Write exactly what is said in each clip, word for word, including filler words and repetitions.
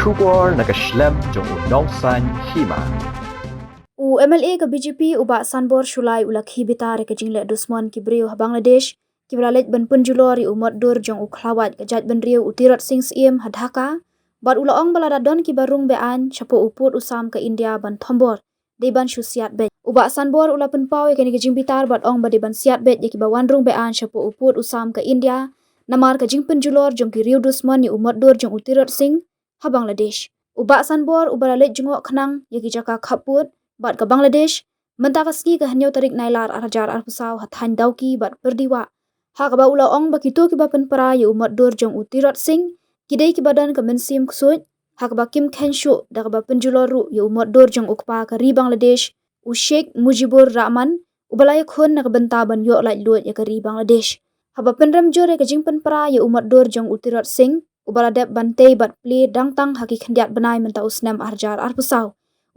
Khubor na ka shlem jong u Nongsaiñ Hima. U M L A ka B J P u Bah Sanbor Shullai u la khie bitar ïa ka jingleh dusmon ki briew ha Bangladesh kiba la leit ban pynjulor ïa u mot dur jong u khlawait ka jaitbynriew u Tirot Sing Syiem ha Dhaka, bad u la ong ba lada don kiba rung be-aiñ shapoh u pud u sam ka India ban thombor, dei ban shu siat beit. U Bah Sanbor u la pynpaw ïa kane ka jingbitar bad ong ba dei ban siat beit ïa kiba wan rung be-aiñ shapoh u pud u sam ka India namar ka jingpynjulor jong ki riew dusmon ïa u mot dur jong u Tirot Sing ha Bangladesh. U Bah Sanbor uba la leit jngoh khnang ïa ki jaka khappud bad ka Bangladesh mynta ka sngi ka hynñiew tarik Nailar ar hajar arphew saw ha thaiñ Dawki bad Pyrdiwah, ha kaba u la ong ba kito kiba pynpra ïa u mot dur jong u Tirot Sing ki dei kiba don ka mynsiem ksuid, ha kaba kim kheiñ shuh da kaba pynjulor ruh ïa u mot dur jong u kpa ka ri Bangladesh, u Sheikh Mujibur Rahman, uba la ïakhun na ka bynta ban ïoh laitluid ïa ka ri Bangladesh. Haba pynrem jur ïa ka jingpynpra ïa u mot dur jong u Tirot Sing uba la dep ban tei bad plie dang tang ha ki khyndiat bnai mynta u snem ar hajar arphew saw,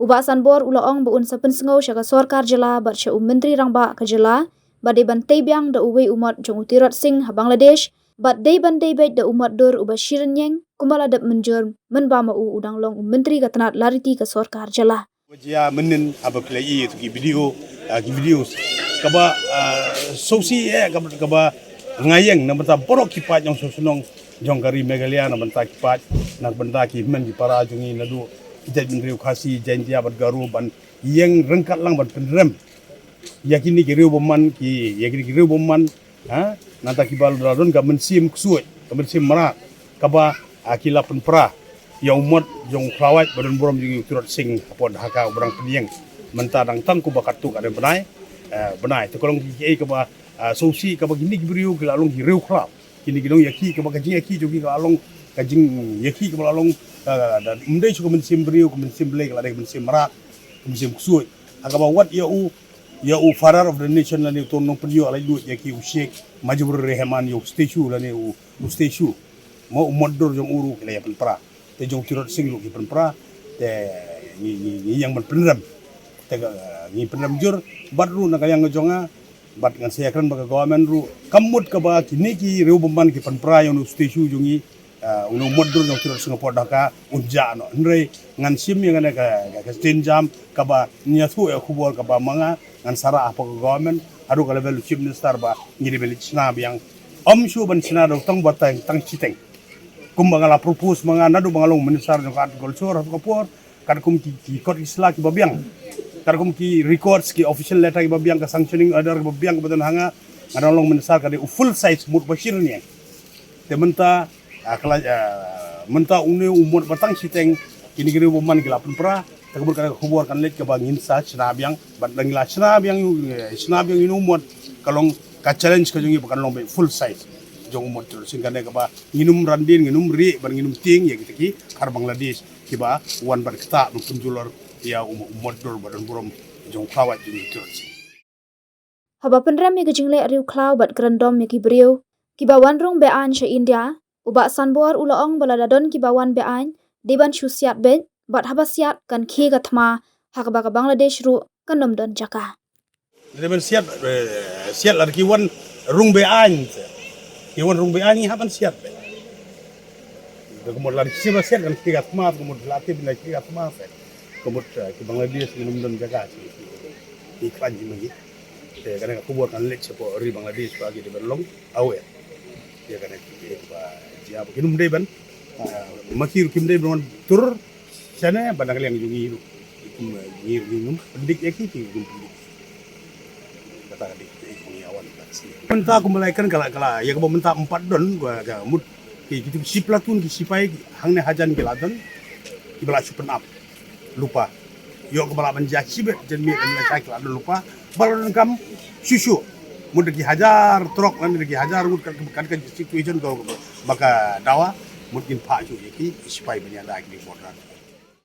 u Bah Sanbor u la ong ba un sa pynsngew sha ka sorkar jylla bad sha u Myntri Rangbah ka jylla ba dei ban tei biang da uwei u mot jong u Tirot Sing ha Bangladesh, bad dei ban dei beit da u mot dur uba shi rynïeng kumba la dep mynjur mynba ma u u dang long u Myntri ka tnat lariti ka sorkar jylla. Wa jia mynnin haba phi la ïohi ïa ki video, ah, ki videos kaba, ah, sngewsih eh, kaba, kaba nga ïeng na bynta baroh ki paid nongshong shnong jong ka ri Meghalaya, na bynta ki paid, na bynta ki hynmen ki para jong ngi naduh ki jaitbynriew Khasi, Jaintia bad Garo ban ïeng ryngkat lang ban pynrem ïa kine ki riew bymman, ki, ïa kine ki riew bymman, ha, nangta kiba la don ka mynsiem ksuid, ka mynsiem mrad, kaba, ah, ki la pynpra ïa u mot jong u khlawait ba don burom jong ngi u Tirot Sing hapoh Dhaka uba dang pynïeng mynta dang tang kumba katto katne bnai, eh, bnai. Te ka long kiei kaba, ah, sngewsih kaba kine ki briew ki la long ki riew khlaw. Kine ki long ïa ki kaba ka jingïakhih jong ki ka la long ka jingïakhih kaba la long, ah, da, ym dei shuh ka mynsiem briew, ka mynsiem Blei, ka la dei ka mynsiem mrad, ka mynsiem ksuid. Ha kaba wat ïa u, ïa u father of the nation lane uto u nongpynïoh laitluid ïa ki u Sheikh Mujibur Rahman ïa u statue lane u, u statue. Mo u mot dur jong u ruh ki la ïa pynpra. Te jong u Tirot Sing ruh ki pynpra. Te ngi, ngi, ngi ïeng ban pynrem. Te ka, ngi pynrem jur. Bad ruh na ka liang ka jong nga. Bad ngan sa ïakren bad ka government ruh. Kam mut kaba kine ki riew bymman ki pynpra ïa une u statue jong ngi. Ah, une u mot dur jong u Tirot Sing hapoh Dhaka un jah noh. Hynrei ngan shim ïa kane ka, ka, ka step jam kaba ngi ïathuh ïa ka khubor kaba ma nga ngan sa rah hapoh ka government haduh ka level u chief minister ba ngi dei ban leit shna biang. Ym shuh ban shna da u tang ba tang, tang shiteng. Kumba nga la propose ma nga naduh ba nga long minister jong ka agriculture haduh ka por, katkum ki, ki kot ki sla kiba biang, katkum ki records, ki official letter kiba biang, ka sanctioning order kiba biang kaba don ha nga, nga dang long minister ka dei u full size mut ba shi rynïeng. Te mynta, ah, ka la, ah, mynta une u mot ba tang shiteng, kine ki riew bymman ki la pynpra. Te ka mut kane ka khubor kan leit kaba ngin sa shna biang, bad lada ngi la shna biang, eh, shna biang une u mot, ka long ka challenge ka jong ngi ba kan long ba full size jong u mot Tirot Sing, kane kaba ngin ym ran dien, ngin ym rieh bad ngin ym tieng ïa kita ki khar Bangladesh kiba wan bad ktah ban pynjulor ïa u, u mot dur ba don burom jong u khlawait jong ngi u Tirot Sing. Haba pynrem ïa ka jingleh riewkhlaw bad kren dom ïa ki briew kiba wan rung be-aiñ sha India, u Bah Sanbor u la ong ba lada don kiba wan be-aiñ dei ban shu siat beit, bad haba siat kan khie ka thma, ha kaba ka Bangladesh ruh kan ym don jaka. Dei ban siat, eh, siat lada ki wan rung be-aiñ. Ki wan rung be-aiñ ngi hap ban siat beit. Te ka mut lada ki shu ba siat kan khie ka thma, te ka mut lada ki ba khie ka thma se, ka mut, eh, ki Bangladesh ngin ym don jaka sha ki, ki khlaiñ jong ngi. Te kane ka khubor kan leit shapoh ri Bangladesh ba ki dei ban long aware ïa kane ka, ba jia ba kin ym dei ban, ah, ma ki ruh kim dei ban wan tur shane ba na ka liang jong ngi ruh. Kum, eh, ngi ruh ngim pyndik ïa ki, ki ruh ngim pyndik. Kata ka dei, eh, ngi awan ka si. Mynta kumba la ïakren ka la, ka la ïa kaba mynta ym pat don ka, ka mut ki, ki, ki shi platoon ki sipai hangne hajan ki la don kiba la shu pynap lypa. Ïoh kaba lah ban jia shibit janmiet, janmiet shai ki la don lypa. Ba la donkam shuh shuh. Mut da ki hajar trok lane da ki hajar ngut kat, kat, kat situation ko ba ka dawa mut kin phah shuh ïa ki sipai ban ïada ki border.